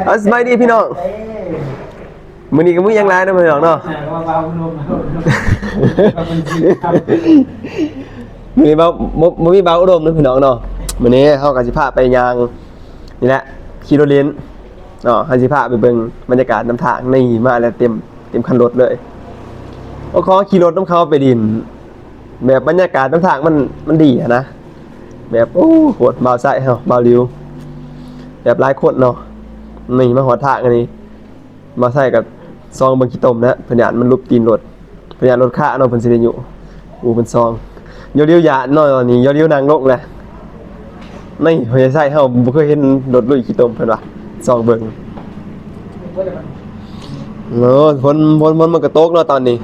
ເອົາ ສະບາຍດີພີ່ນ້ອງ ມື້ນີ້ກໍບໍ່ມີຫຍັງຫຼາຍເນາະພີ່ນ້ອງເນາະ ມື້ນີ້ບໍ່ ບໍ່ ບໍ່ມີບ່າວອຸດົມເນາະພີ່ນ້ອງເນາະ ມື້ນີ້ເຮົາກໍຊິພາໄປຍ່າງນີ້ແຫຼະ ຂີ່ລົດຫຼິ້ນເນາະ ເຮົາຊິພາໄປເບິ່ງບັນຍາກາດນຳທາງ ນີ້ມາແລ້ວເຕັມ ເຕັມຄັນລົດເລີຍ ໂອ້ ຂໍຂີ່ລົດນຳເຂົາໄປຫຼິ້ນ ແບບບັນຍາກາດນຳທາງມັນ ມັນດີຫັ້ນນະ ແບບ ໂອ້ ໂຄດ ບ່າວໄຊເຮົາ ບ່າວລິວ ແບບຫຼາຍຄົນເນາະ ນີ້ມາຮອດທາງອັນນີ້ ບ່າວໄຊກໍສ່ອງເບິ່ງຂີ້ຕົມແຫຼະ ເພິ່ນຢ້ານມັນຫຼຸບຕີນລົດ ເພິ່ນຢ້ານລົດຄາເນາະ ເພິ່ນຊິໄດ້ຍູ້ ໂອ້ ເພິ່ນສ່ອງ ຢາວລິວຢ້ານເນາະ ນີ້ ຢາວລິວນັ່ງລົງແຫຼະ ນີ້ ພໍ່ໃຫຍ່ໄຊເຮົາບໍ່ເຄີຍເຫັນລົດລຸຍຂີ້ຕົມ ເພິ່ນວ່າ ສ່ອງເບິ່ງ ໂອ້ ຝົນ ຝົນ ຝົນມັນກໍຕົກເນາະຕອນນີ້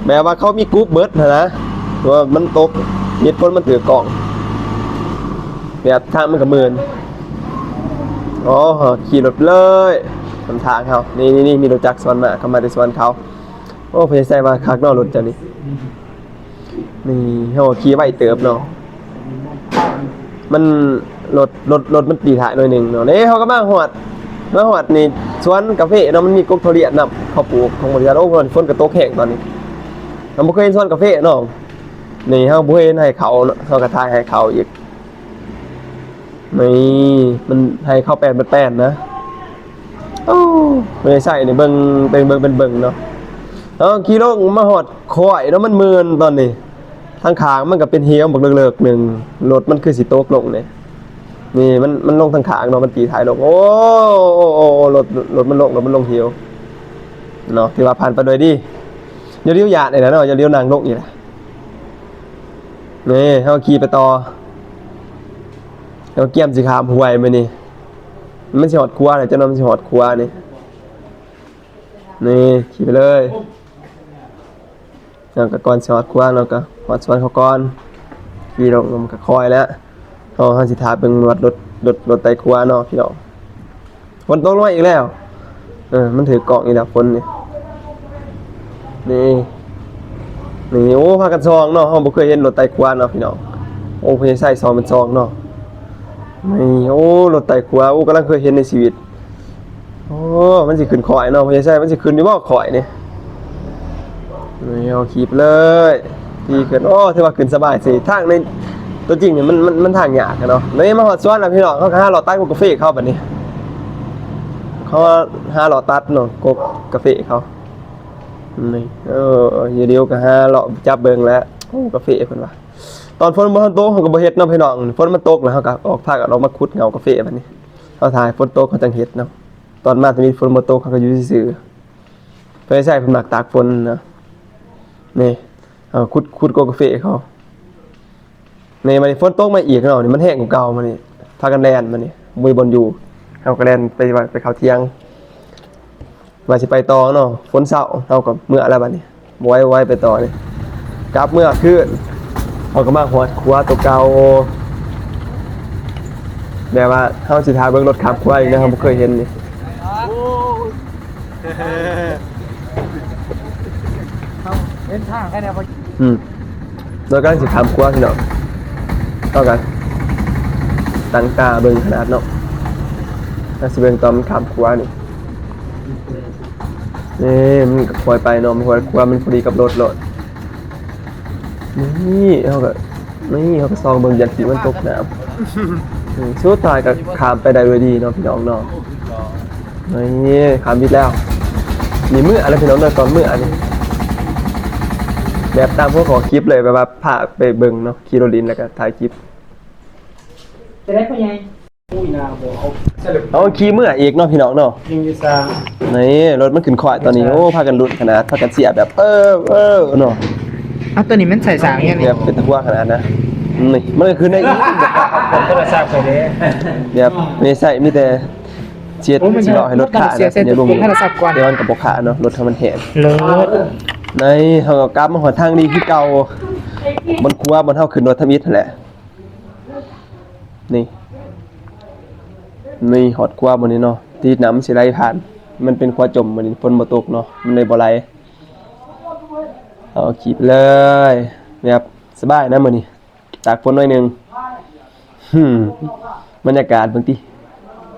ແບບວ່າເຂົາມີກຸບເບິດຫັ້ນນະ ແຕ່ວ່າມັນຕົກ ເຮັດຝົນມັນຖືກກ້ອງ ແບບທາງມັນກໍມື່ນ ອໍ ຂີ່ລົດເລີຍ ນຳທາງເຮົາ ນີ້ໆໆ ມີລົດຈັກສວນມາ ເຂົາມາແຕ່ສວນເຂົາ ໂອ້ ພໍ່ໃຫຍ່ໄຊວ່າຄັກເນາະ ລົດເຈົ້ານີ້ ນີ້ເຮົາຂີ່ໄວເຕີບເນາະ ມັນ ລົດ ລົດ ລົດມັນຕີທ້າຍໜ້ອຍໜຶ່ງເນາະ ເດ້ ເຮົາກໍມາຮອດ ມາຮອດນີ້ສວນກາເຟເນາະ ມັນມີກົກທຸລຽນນຳ ເຂົາປູກຂອງບໍລິສັດ ໂອ້ ຝົນກໍຕົກແຮງຕອນນີ້ ເຮົາບໍ່ເຄີຍເຫັນສວນກາເຟເນາະ ນີ້ເຮົາບໍ່ເຄີຍເຫັນໄຮ່ເຂົາເນາະ ເຮົາກໍຖ່າຍໄຮ່ເຂົາອີກ ນີ້ ມັນໄຮ່ເຂົາແປນເປັນແປນນະ ໂອ້ ບໍ່ໄດ້ໃຊ້ນີ້ ເບິ່ງເປັນເບິ່ງເປັນເບິ່ງເນາະ ເຮົາຂີ່ລົງມາຮອດຄ້ອຍເນາະ ມັນມື່ນຕອນນີ້ ທາງຂ້າງມັນກໍເປັນເຫວບັກເລິກໆໜຶ່ງ ລົດມັນຄືຊິຕົກລົງນີ້ ນີ້ມັນ ມັນລົງທາງຂ້າງເນາະ ມັນຕີທ້າຍລົງ ໂອ້ ໂອ້ ໂອ້ ໂອ້ ລົດ ລົດມັນລົງ ລົດມັນລົງເຫວເນາະ ຖືວ່າຜ່ານໄປໂດຍດີ ຢ່າຫຼຽວຢ້ານນີ້ແຫຼະເນາະ ຢ່າຫຼຽວນັ່ງລົງນີ້ແຫຼະ ນີ້ເຮົາຂີ່ໄປຕໍ່ ເຮົາກຽມຊິຂ້າມຫ້ວຍມື້ນີ້ ມັນຊິຮອດຂົວແລ້ວ ຈັກໜ່ອຍມັນຊິຮອດຂົວນີ້ ນີ້ຂີ່ໄປເລີຍ ເຮົາກໍກ່ອນຊິຮອດຂົວເນາະ ກໍຮອດສວນເຂົາກ່ອນ ຂີ່ລົງ ມັນກໍຄ່ອຍແລ້ວ ເຮົາ ເຮົາຊິຖ້າເບິ່ງວ່າລົດ ລົດ ລົດໄຕ່ຂົວເນາະພີ່ນ້ອງ ຝົນຕົກລົງມາອີກແລ້ວ ເອີ ມັນຖືກກ້ອງອີກແລ້ວຝົນນີ້ ນີ້ ນີ້ ໂອ້ ພາກັນສ່ອງເນາະ ເຮົາບໍ່ເຄີຍເຫັນລົດໄຕ່ຂົວເນາະພີ່ນ້ອງ ໂອ້ ພໍ່ໃຫຍ່ໄຊສ່ອງເປັນສອງເນາະ ນີ້ ໂອ້ ລົດໄຕ່ຂົວ ໂອ້ ກຳລັງເຄີຍເຫັນໃນຊີວິດ ໂອ້ ມັນຊິຂຶ້ນຂ້ອຍເນາະ ພໍ່ໃຫຍ່ໄຊ ມັນຊິຂຶ້ນຢູ່ບໍ່ຂ້ອຍນີ້ ນີ້ ເຮົາຂີ່ໄປເລີຍ ຂີ່ຂຶ້ນ ໂອ້ ຖືວ່າຂຶ້ນສະບາຍຊິ ທາງໃນ ຕົວຈິງນີ້ມັນ ມັນ ມັນທາງຍາກເນາະ ນີ້ມາຮອດສວນແລ້ວພີ່ນ້ອງ ເຮົາກໍຫາເລາະຕັດກົກກາເຟເຂົາບັດນີ້ ເຮົາຫາເລາະຕັດເນາະ ກົກກາເຟເຂົາ ນີ້ ເອີ ຢູ່ດີກໍຫາເລາະຈັບເບິ່ງແຫຼະ ໂອ້ ກາເຟເພິ່ນວ່າ ຕອນຝົນບໍ່ທັນຕົກເຮົາກໍບໍ່ເຮັດເນາະພີ່ນ້ອງ ຝົນມັນຕົກແລ້ວເຮົາກໍອອກ ພາກັນອອກມາຂຸດເຫງົາກາເຟບັດນີ້ ເຮົາຖ້າໃຫ້ຝົນຕົກເຮົາຈັ່ງເຮັດເນາະ ຕອນມາທຳອິດຝົນບໍ່ຕົກເຮົາກໍຢູ່ຊື່ໆ ເພິ່ນໃຊ້ເພິ່ນມັກຕາກຝົນນະ ນີ້ ເຮົາຂຸດ ຂຸດກົກກາເຟເຂົາ ນີ້ ບາດນີ້ຝົນຕົກມາອີກເນາະ ນີ້ມັນແຮງກວ່າເກົ່າ ບາດນີ້ພາກັນແລ່ນ ບາດນີ້ບໍ່ມີບ່ອນຢູ່ ເຮົາກໍແລ່ນໄປ ໄປເຂົ້າຖຽງ ວ່າຊິໄປຕໍ່ເນາະ ຝົນເຊົາ ເຮົາກໍເມືອແລ້ວບາດນີ້ ບໍ່ໄຫວ ບໍ່ໄຫວໄປຕໍ່ນີ້ ກັບເມືອຄືນ ເຮົາກໍມາຮອດຂົວຕົວເກົ່າ ແບບວ່າເຮົາຊິຖ້າເບິ່ງລົດຂ້າມຂົວອີກນະ ເຮົາບໍ່ເຄີຍເຫັນນີ້ ເຫັນທາງແຄ່ນີ້ບໍ່ ອືມ ໂດຍການຊິຂ້າມຂົວພີ່ນ້ອງ ເຮົາກໍຕັ້ງຕາເບິ່ງຂະໜາດເນາະ ເຮົາຊິເບິ່ງຕອນມັນຂ້າມຂົວນີ້ ນີ້ມັນກໍຄ່ອຍໄປເນາະ ມັນຄ່ອຍ ຂົວມັນພໍດີກັບລົດໂລດ ນີ້ເຮົາກໍ ນີ້ເຮົາກໍສ່ອງເບິ່ງຢ້ານທີ່ມັນຕົກນ້ຳ ນີ້ສຸດທ້າຍກໍຂ້າມໄປໄດ້ດ້ວຍດີເນາະພີ່ນ້ອງເນາະ ນີ້ຂ້າມວິດແລ້ວ ນີ້ເມືອແລ້ວພີ່ນ້ອງເນາະ ຕອນເມືອນີ້ ແບບຕາມຫົວຂໍ້ຄລິບເລີຍ ແບບວ່າພາໄປເບິ່ງເນາະ ຂີ່ລົດຫຼິ້ນແລ້ວກໍຖ່າຍຄລິບ ຈະໄດ້ພໍ່ໃຫຍ່ ເອົາຂີ່ເມືອອີກເນາະພີ່ນ້ອງເນາະ ຍັງຢູ່ຊາ ນີ້ລົດມັນຂຶ້ນຄ້ອຍຕອນນີ້ ໂອ້ ພາກັນລຸ້ນຂະໜາດ ພາກັນເຊຍແບບ ເອີ ເອີ ເນາະ ເອົາ ຕົວນີ້ມັນໃສ່ສາກຫຍັງນີ້ ແບບເປັນຕາຫົວຂະໜາດນະ ນີ້ມັນກໍຂຶ້ນໄດ້ອີກ ໂທລະສັບຂ້ອຍເດ້ ແບບນີ້ໃຊ້ມີແຕ່ ເຊັດ ໂອ້ ມັນ ຊິເລາະໃຫ້ລົດຂ້ານະ ຢ່າລົງ ໂທລະສັບກ່ອນ ແຕ່ມັນກໍບໍ່ຂ້າເນາະ ລົດເຮົາມັນແຮງ ເລີດ ໃນເຮົາກໍກັບມາຮອດທາງດີຄືເກົ່າ ບ່ອນຂົວ ບ່ອນເຮົາຂຶ້ນລົດທຳອິດຫັ້ນແຫຼະ ນີ້ ນີ້ຮອດຂົວໝົດນີ້ເນາະ ທີ່ນ້ຳມັນຊິໄຫຼຜ່ານ ມັນເປັນຂົວຈົມໝົດນີ້ ຝົນບໍ່ຕົກເນາະ ມັນເລີຍບໍ່ໄຫຼ ເອົາຂີ່ໄປເລີຍ ແບບສະບາຍນະມື້ນີ້ ຕາກຝົນໜ້ອຍໜຶ່ງ ຫືມ ບັນຍາກາດເບິ່ງຕິ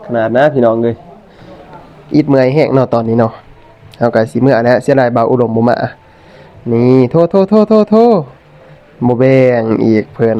ຂະໜາດນະພີ່ນ້ອງເອີຍ ອິດເມື່ອຍແຮງເນາະຕອນນີ້ເນາະ. ເຮົາກໍຊິເມືອແລ້ວ ເສຍດາຍບ່າວອຸດົມບໍ່ມາ. ນີ້ ໂທ ໂທ ໂທ ໂທ ໂທ ບໍ່ແບ່ງອີກເພິ່ນ.